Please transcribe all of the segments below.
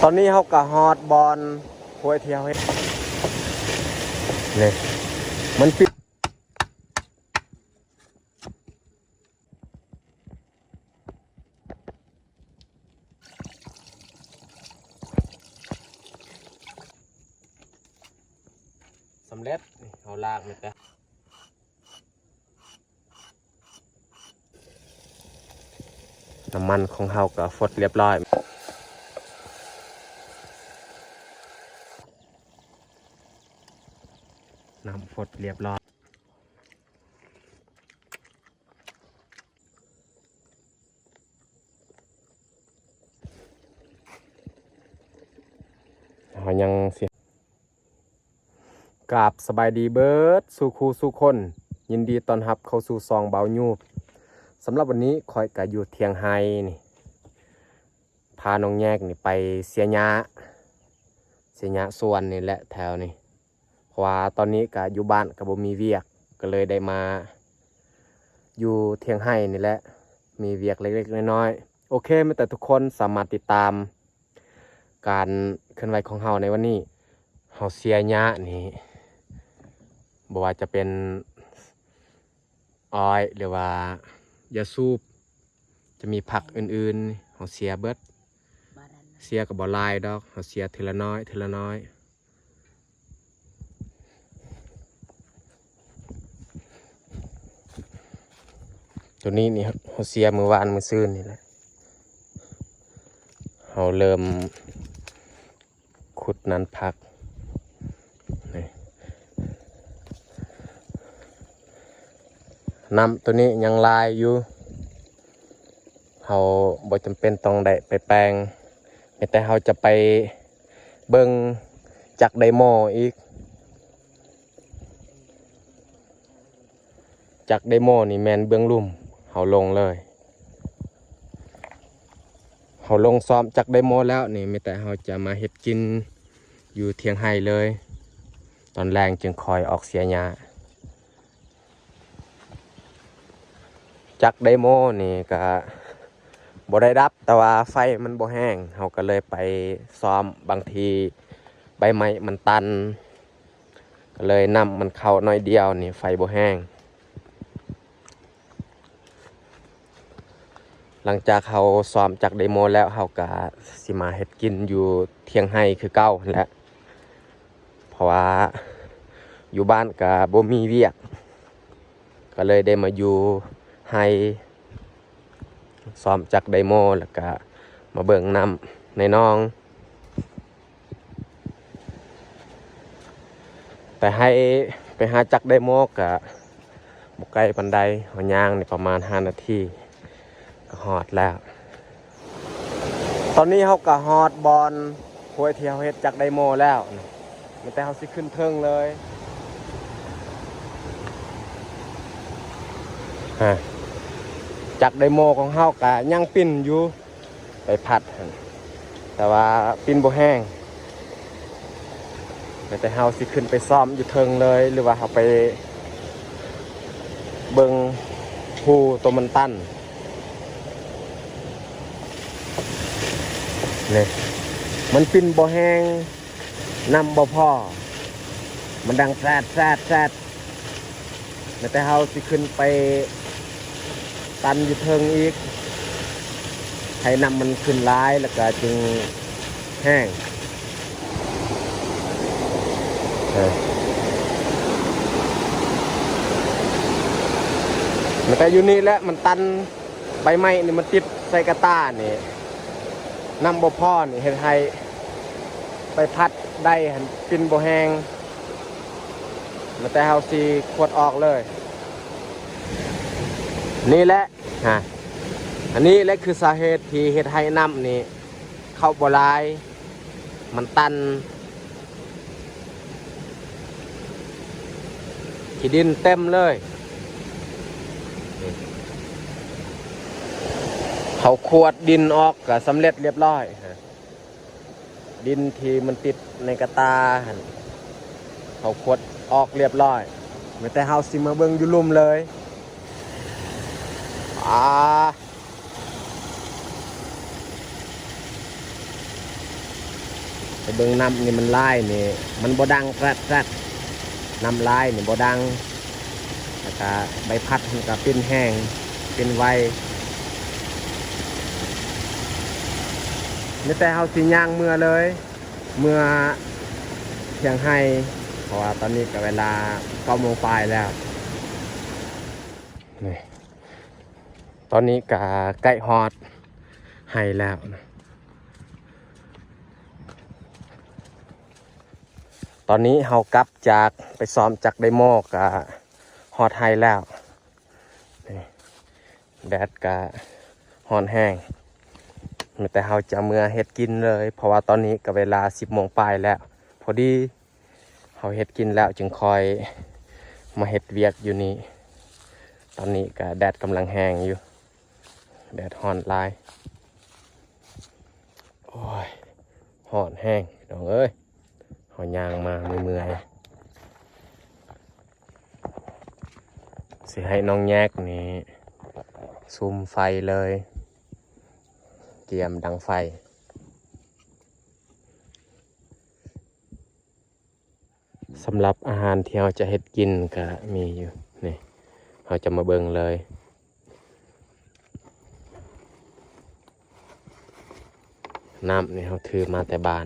ຕອນນີ້ເຮົາກໍຮອດບ່ອນຫ້ວຍທີ່ເຮົາເຮັດ ນີ້ ມັນປິດ ສຳເລັດ ນີ້ ເຮົາລ້າງແມ່ນແຕ່ ນ້ຳມັນຂອງເຮົາກໍຟົດລຽບຮ້ອຍ ນ້ຳຟົດລຽບຮ້ອຍ. ເຮົາຍັງຊິ ກາບສະບາຍດີເບິດສູ່ຄູ່ສູ່ຄົນ ຍິນດີຕ້ອນຮັບເຂົ້າສູ່ຊ່ອງບ່າວຍູບ. ສຳລັບວັນນີ້ຂ້ອຍກະຢູ່ຖຽງໄຮ່ນີ້ ພານ້ອງແຍກນີ້ໄປເສຍຫຍ້າ ເສຍຫຍ້າສວນນີ້ແຫຼະແຖວນີ້ ເພາະວ່າຕອນນີ້ກະຢູ່ບ້ານກະບໍ່ມີວຽກ ກະເລີຍໄດ້ມາຢູ່ຖຽງໄຮ່ນີ້ແຫຼະ ມີວຽກເລັກໆນ້ອຍໆ. ໂອເຄ ແມ່ນແຕ່ທຸກຄົນສາມາດຕິດຕາມ ການເຄື່ອນໄຫວຂອງເຮົາໃນວັນນີ້ ເຮົາເສຍຫຍ້ານີ້ ບໍ່ວ່າຈະເປັນອ້ອຍ ຫຼືວ່າຢາສູບ ຈະມີຜັກອື່ນໆ ເຮົາເສຍເບິດ. ເສຍກໍບໍ່ຫຼາຍດອກ ເຮົາເສຍເທື່ອລະນ້ອຍ ເທື່ອລະນ້ອຍ. ໂຕນີ້ນີ້ ເຮົາເສຍມື້ວານມື້ຊືນນີ້ແຫຼະ ເຮົາເລີ່ມຂຸດນັ້ນຜັກ ນີ້ ນ້ຳໂຕນີ້ຍັງຫຼາຍຢູ່ ເຮົາບໍ່ຈຳເປັນຕ້ອງໄດ້ໄປແປງ ມີແຕ່ເຮົາຈະໄປເບິ່ງຈັກໄດໂມອີກ. ຈັກໄດໂມນີ້ແມ່ນເບື້ອງລຸ່ມ ເຮົາລົງເລີຍ ເຮົາລົງຊ້ອມຈັກໄດໂມແລ້ວນີ້ ມີແຕ່ເຮົາຈະມາເຮັດກິນຢູ່ຖຽງໄຮ່ເລີຍ ຕອນແລງຈຶ່ງຄ່ອຍອອກເສຍຫຍ້າ. ຈັກໄດໂມນີ້ກະບໍ່ໄດ້ດັບ ແຕ່ວ່າໄຟມັນບໍ່ແຮງ ເຮົາກະເລີຍໄປຊ້ອມ ບາງທີໃບໄມ້ມັນຕັນ ກໍເລີຍນ້ຳມັນເຂົ້າໜ້ອຍດຽວນີ້ ໄຟບໍ່ແຮງ. ຫຼັງຈາກເຮົາຊ້ອມຈັກໄດໂມແລ້ວ ເຮົາກະຊິມາເຮັດກິນຢູ່ຖຽງໄຮ່ຄືເກົ່າຫັ້ນແຫຼະ ເພາະວ່າຢູ່ບ້ານກະບໍ່ມີວຽກ ກໍເລີຍໄດ້ມາຢູ່ໄຮ່ ຊ້ອມຈັກໄດໂມ ແລ້ວກະມາເບິ່ງນ້ຳໃນໜອງ. ແຕ່ໄຮ່ໄປຫາຈັກໄດໂມກະບໍ່ໄກປານໃດ ເຮົາຍ່າງນີ້ປະມານຫ້ານາທີກະຮອດແລ້ວ. ຕອນນີ້ເຮົາກະຮອດບ່ອນຫ້ວຍທີ່ເຮົາເຮັດຈັກໄດໂມແລ້ວ ມີແຕ່ເຮົາຊິຂຶ້ນເທິງເລີຍ. ອາ ຈັກໄດໂມຂອງເຮົາກະຍັງປິ່ນຢູ່ ໄປພັດຫັ້ນ ແຕ່ວ່າປິ່ນບໍ່ແຮງ ແຕ່ເຮົາຊິຂຶ້ນໄປຊ້ອມຢູ່ເທິງເລີຍ ຫຼືວ່າເຮົາໄປເບິ່ງພູໂຕມັນຕັນ ນີ້ ມັນປິ່ນບໍ່ແຮງ ນ້ຳບໍ່ພໍ ມັນດັງແຊດແຊດແຊດ. ແມ່ນແຕ່ເຮົາຊິຂຶ້ນໄປຕັນຢູ່ເທິງອີກ ໃຫ້ນ້ຳມັນຂຶ້ນຫຼາຍ ແລ້ວກະຈຶ່ງແຫ້ງ. ເອີ ແມ່ນແຕ່ຢູ່ນີ້ແຫຼະ ມັນຕັນ ໃບໄມ້ນີ້ມັນຕິດໃສ່ກະຕ່ານີ້ ນ້ຳບໍ່ພໍນີ້ ເຮັດໃຫ້ໃບພັດໄດຫັ້ນປິ່ນບໍ່ແຮງ. ແລ້ວແຕ່ເຮົາຊິຂວດອອກເລີຍ. ນີ້ແຫຼະ ຮະ ອັນນີ້ແຫຼະຄືສາເຫດທີ່ເຮັດໃຫ້ນ້ຳນີ້ເຂົ້າບໍ່ຫຼາຍ ມັນຕັນ ຂີ້ດິນເຕັມເລີຍ. ເຮົາຂວດດິນອອກກໍສຳເລັດລຽບຮ້ອຍ. ດິນທີ່ມັນຕິດໃນກະຕ່າຫັ້ນ ເຮົາຂວດອອກລຽບຮ້ອຍ ແມ່ນແຕ່ເຮົາຊິມາເບິ່ງຢູ່ລຸ່ມເລີຍ. ອາ ໄປເບິ່ງນ້ຳນີ້ມັນຫຼາຍນີ້ ມັນບໍ່ດັງແຣດໆ ນ້ຳຫຼາຍນີ້ບໍ່ດັງ ແລ້ວກະໃບພັດມັນກະປິ່ນແຮງ ປິ່ນໄວ. ມີແຕ່ເຮົາຊິຍ່າງເມືອເລີຍ ເມືອທຽງໄຮ່ ເພາະວ່າຕອນນີ້ກະເວລາເກົ້າໂມງປາຍແລ້ວ. ນີ້ ຕອນນີ້ກະໃກ້ຮອດໄຮ່ແລ້ວນະ. ຕອນນີ້ເຮົາກັບຈາກໄປຊ້ອມຈັກໄດໂມກະຮອດໄຮ່ແລ້ວ. ນີ້ ແດດກະຮ້ອນແຮງ ມີແຕ່ເຮົາຈະເມືອເຮັດກິນເລີຍ ເພາະວ່າຕອນນີ້ກະເວລາສິບໂມງປາຍແລ້ວ ພໍດີ ເຮົາເຮັດກິນແລ້ວຈຶ່ງຄ່ອຍມາເຮັດວຽກຢູ່ນີ້. ຕອນນີ້ກະແດດກຳລັງແຮງຢູ່ ແດດຮ້ອນຫຼາຍ. ໂອ້ຍ ຮ້ອນແຮງພີ່ນ້ອງເອີຍ ເຮົາຍ່າງມາເມື່ອຍໆ. ຊິໃຫ້ນ້ອງແຍກນີ້ສຸມໄຟເລີຍ ກຽມດັງໄຟ. ສຳລັບອາຫານທີ່ເຮົາຈະເຮັດກິນກະມີຢູ່ ນີ້ ເຮົາຈະມາເບິ່ງເລີຍ. ນ້ຳນີ້ເຮົາຖືມາແຕ່ບ້ານ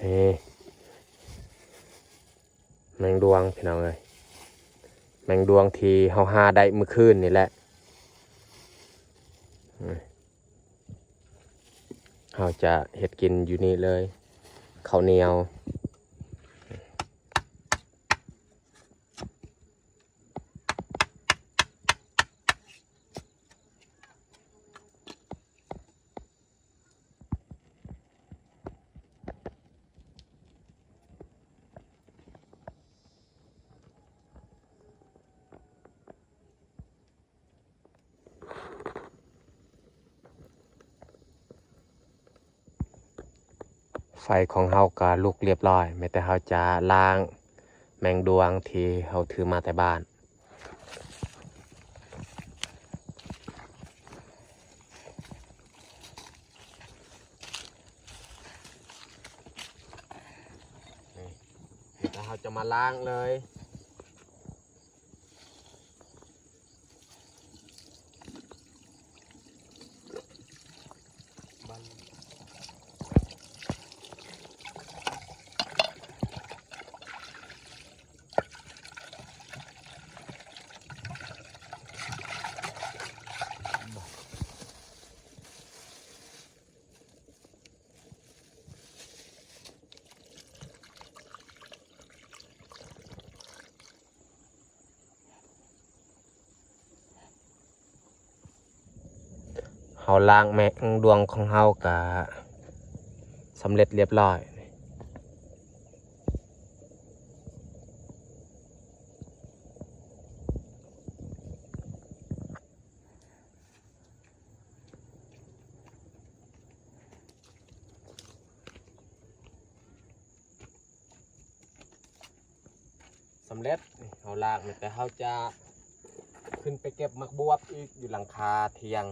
ນີ້ ແມງດວງພີ່ນ້ອງເອີຍ ແມງດວງທີ່ເຮົາຫາໄດ້ມື້ຄືນນີ້ແຫຼະ. ເຮົາຈະເຮັດກິນຢູ່ນີ້ເລີຍ ເຂົ້າໜຽວ. ໄຟຂອງເຮົາກະລຸກລຽບຮ້ອຍ ແມ່ນແຕ່ເຮົາຈະລ້າງແມງດວງທີ່ເຮົາຖືມາແຕ່ບ້ານ. ນີ້ ແລ້ວເຮົາຈະມາລ້າງເລີຍ. ເຮົາລ້າງແມງດວງຂອງເຮົາກະສຳເລັດລຽບຮ້ອຍ. ສຳເລັດ ນີ້ເຮົາລ້າງ ແຕ່ເຮົາຈະຂຶ້ນໄປເກັບໝາກບວບອີກຢູ່ຫຼັງຄາຖຽງ.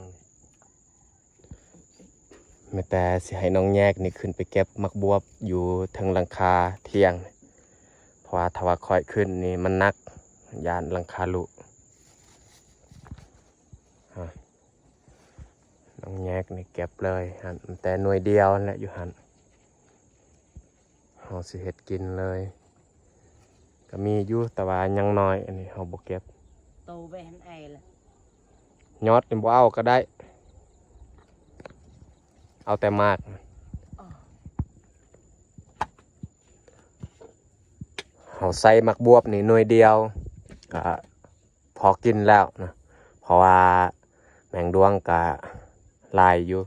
ແມ່ນແຕ່ຊິໃຫ້ນ້ອງແຍກນີ້ຂຶ້ນໄປເກັບໝາກບວບຢູ່ເທິງຫຼັງຄາຖຽງ ເພາະວ່າຖ້າວ່າຂ້ອຍຂຶ້ນນີ້ມັນໜັກ ຢ້ານຫຼັງຄາຫຼຸ. ອາ ນ້ອງແຍກນີ້ເກັບເລີຍຫັ້ນ ແຕ່ໜ່ວຍດຽວຫັ້ນແຫຼະຢູ່ຫັ້ນ. ເຮົາຊິເຮັດກິນເລີຍ ກະມີຢູ່ ແຕ່ວ່າຍັງນ້ອຍ ອັນນີ້ເຮົາບໍ່ເກັບ. ໂຕໄປຫັ້ນໄອລະ ຍອດນີ້ບໍ່ເອົາກະໄດ້ ເອົາແຕ່ໝາກ. ເຮົາໃສ່ໝາກບວບນີ້ໜ່ວຍດຽວກະພໍກິນແລ້ວນະ ເພາະວ່າແມງດວງກະຫຼາຍຢູ່.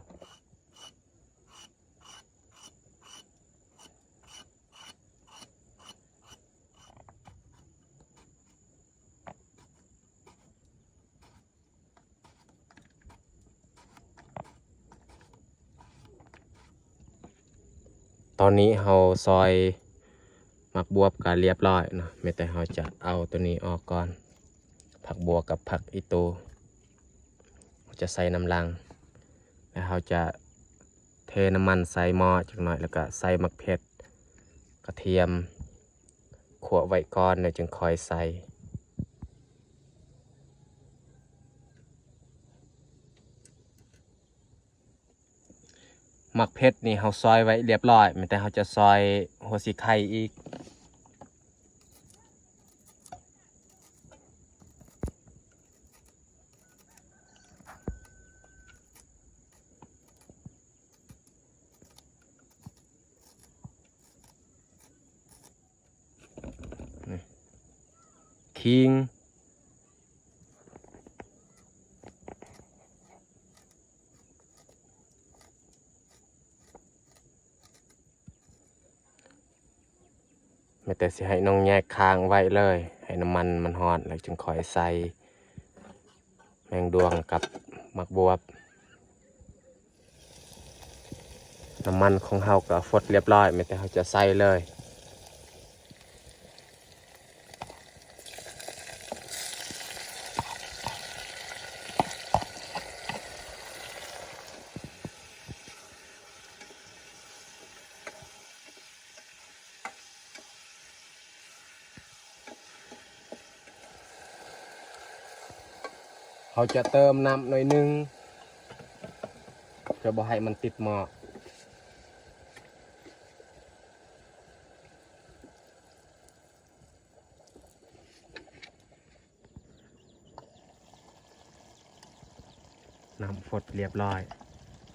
ຕອນນີ້ເຮົາຊອຍໝາກບວບກະລຽບຮ້ອຍເນາະ ແມ່ນແຕ່ເຮົາຈະເອົາໂຕນີ້ອອກກ່ອນ ຜັກບົວກັບຜັກອີ່ຕູ ເຮົາຈະໃສ່ນຳຫຼັງ ແລ້ວເຮົາຈະ ເທນ້ຳມັນໃສ່ໝໍ້ຈັກໜ້ອຍ ແລ້ວກໍໃສ່ໝາກເຜັດ ກະທຽມ ຂົ້ວໄວ້ກ່ອນ ແລ້ວຈຶ່ງຄ່ອຍໃສ່. ໝາກເຜັດນີ້ເຮົາຊອຍໄວ້ລຽບລ້ອຍ ແມ່ນແຕ່ເຮົາຈະຊອຍຫົວສີໄຄອີກ. ນີ້ ຂີງ ແມ່ນແຕ່ຊິໃຫ້ນ້ອງແຍກຄ້າງໄວ້ເລີຍ ໃຫ້ນ້ຳມັນມັນຮ້ອນ ແລ້ວຈຶ່ງຄ່ອຍໃສ່ ແມງດວງກັບໝາກບວບ. ນ້ຳມັນຂອງເຮົາກໍຟົດລຽບລ້ອຍ ແມ່ນແຕ່ເຮົາຈະໃສ່ເລີຍ. ເຮົາຈະເຕີມນ້ຳໜ້ອຍໜຶ່ງ ເພື່ອບໍ່ໃຫ້ມັນຕິດໝໍ້. ນ້ຳຟົດລຽບລ້ອຍ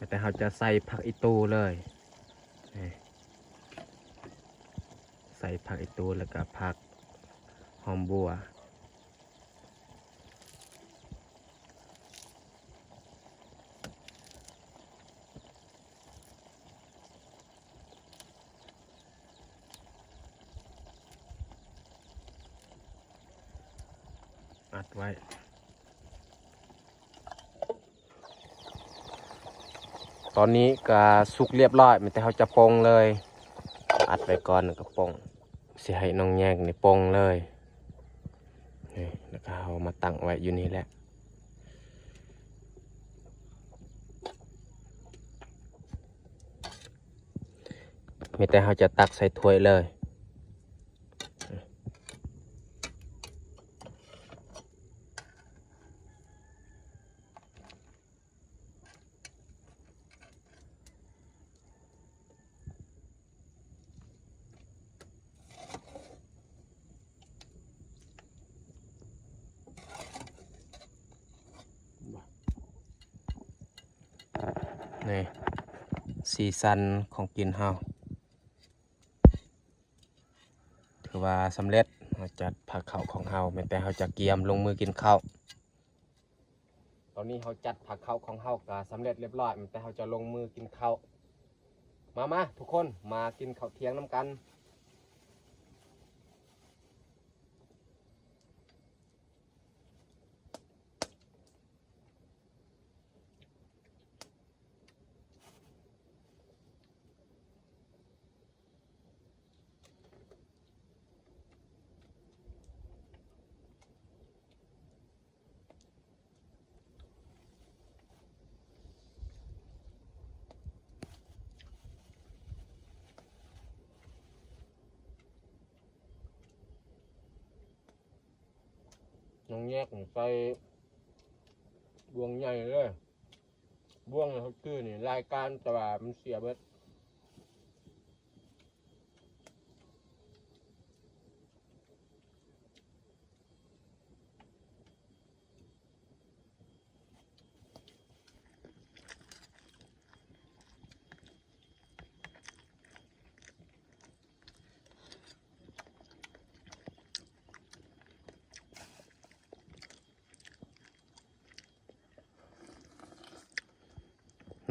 ແຕ່ເຮົາຈະໃສ່ຜັກອີ່ຕູເລີຍ ນີ້ ໃສ່ຜັກອີ່ຕູ ແລ້ວກໍຜັກຫອມບົ່ວ. ອັດໄວ້. ຕອນນີ້ກະສຸກລຽບລ້ອຍ ມີແຕ່ເຮົາຈະປົ່ງເລີຍ ອັດໄວ້ກ່ອນແລ້ວກະປົ່ງ ຊິໃຫ້ນ້ອງແຍກນີ້ປົ່ງເລີຍ ນີ້ ແລ້ວກະເຮົາມາຕັ້ງໄວ້ຢູ່ນີ້ແຫຼະ ມີແຕ່ເຮົາຈະຕັກໃສ່ຖ້ວຍເລີຍ. ນີ້ ສີສັນຂອງກິນເຮົາ ຖືວ່າສຳເລັດ ເຮົາຈັດພາເຂົ້າຂອງເຮົາ ແມ່ນແຕ່ເຮົາຈະກຽມລົງມືກິນເຂົ້າ. ຕອນນີ້ເຮົາຈັດພາເຂົ້າຂອງເຮົາກະສຳເລັດລຽບລ້ອຍ ແມ່ນແຕ່ເຮົາຈະລົງມືກິນເຂົ້າ. ມາ ມາ ທຸກຄົນ ມາກິນເຂົ້າທ່ຽງນຳກັນ. ນ້ອງແຍກໃສ່ບ່ວງໃຫຍ່ເລີຍ ບ່ວງນີ້ເຂົາຈື່ນີ້ລາຍການ ແຕ່ວ່າມັນເສຍເບິດ.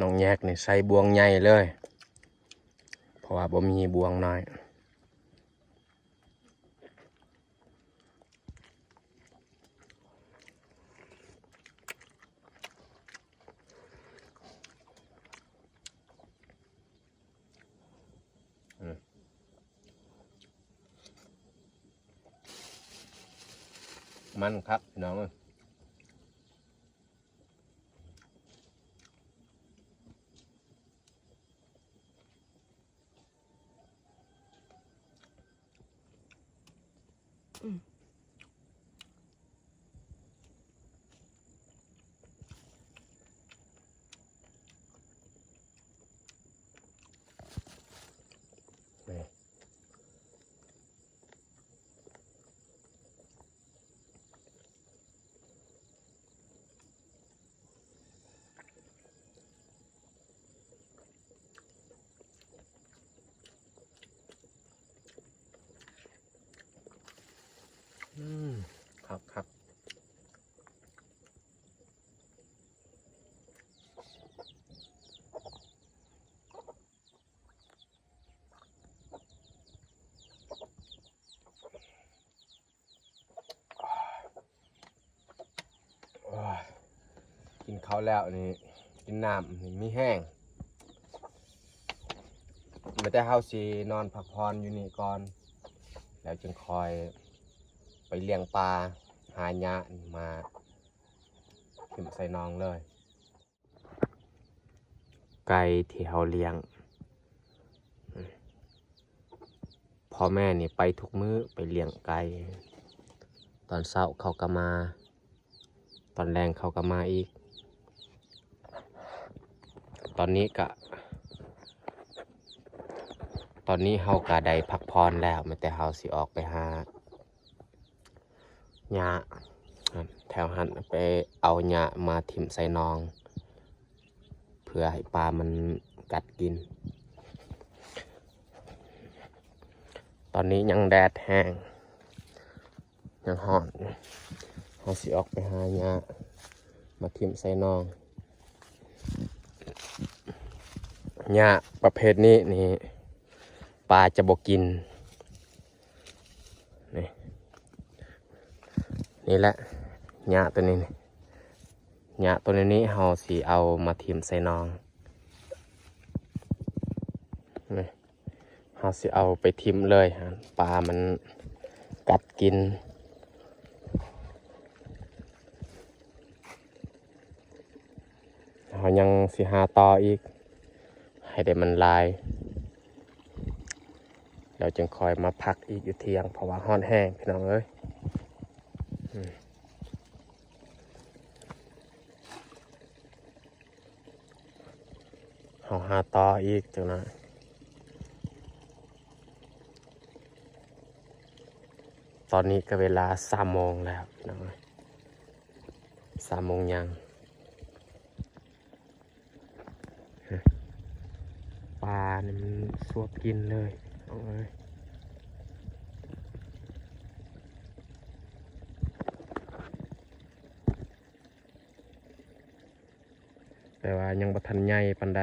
ນ້ອງແຍກນີ້ໃສ່ບ່ວງໃຫຍ່ເລີຍ ເພາະວ່າບໍ່ມີບ່ວງນ້ອຍ. ມັນຄັກ ພີ່ນ້ອງເອີຍ. ອືມ ອືມ ຄັກໆ. ກິນເຂົ້າແລ້ວນີ້ ກິນນ້ຳນີ້ມີແຮງ. ແຕ່ເຮົາຊິນອນພັກຜ່ອນຢູ່ນີ້ກ່ອນ ແລ້ວຈຶ່ງຄ່ອຍໄປລ້ຽງປາ ຫາຫຍ້ານີ້ມາຖິ້ມໃສ່ໜອງເລີຍ. ໄກ່ທີ່ເຮົາລ້ຽງ ພໍ່ແມ່ນີ້ໄປທຸກມື້ ໄປລ້ຽງໄກ່ ຕອນເຊົ້າເຂົາກໍມາ ຕອນແລງເຂົາກໍມາອີກ. ຕອນນີ້ກະ ຕອນນີ້ເຮົາກະໄດ້ພັກຜ່ອນແລ້ວ ແມ່ນແຕ່ເຮົາຊິອອກໄປຫາ ຫຍ້າແຖວຫັ້ນ ໄປເອົາຫຍ້າມາຖິ້ມໃສ່ໜອງ ເພື່ອໃຫ້ປາມັນກັດກິນ. ຕອນນີ້ຍັງແດດແຮງ ຍັງຮ້ອນ ເຮົາຊິອອກໄປຫາຫຍ້າມາຖິ້ມໃສ່ໜອງ. ຫຍ້າປະເພດນີ້ນີ້ ປາຈະບໍ່ກິນ. ນີ້ ນີ້ແຫຼະ ຫຍ້າໂຕນີ້ນີ້ ຫຍ້າໂຕນີ້ນີ້ ເຮົາຊິເອົາມາຖິ້ມໃສ່ໜອງ. ນີ້ ເຮົາຊິເອົາໄປຖິ້ມເລີຍ ປາມັນກັດກິນ. ເຮົາຍັງຊິຫາຕໍ່ອີກ ໃຫ້ໄດ້ມັນຫຼາຍ ແລ້ວຈຶ່ງຄ່ອຍມາພັກອີກຢູ່ທ່ຽງ ເພາະວ່າຮ້ອນແຮງພີ່ນ້ອງເອີຍ. ເຮົາຫາຕໍ່ອີກຈັກໜ້ອຍ. ຕອນນີ້ກໍເວລາສາມໂມງແລ້ວພີ່ນ້ອງເອີຍ ສາມໂມງຫຍັງ. ປານີ້ມັນສວບກິນເລີຍພີ່ນ້ອງເອີຍ. ແຕ່ວ່າຍັງບໍ່ທັນໃຫຍ່ປານໃດ.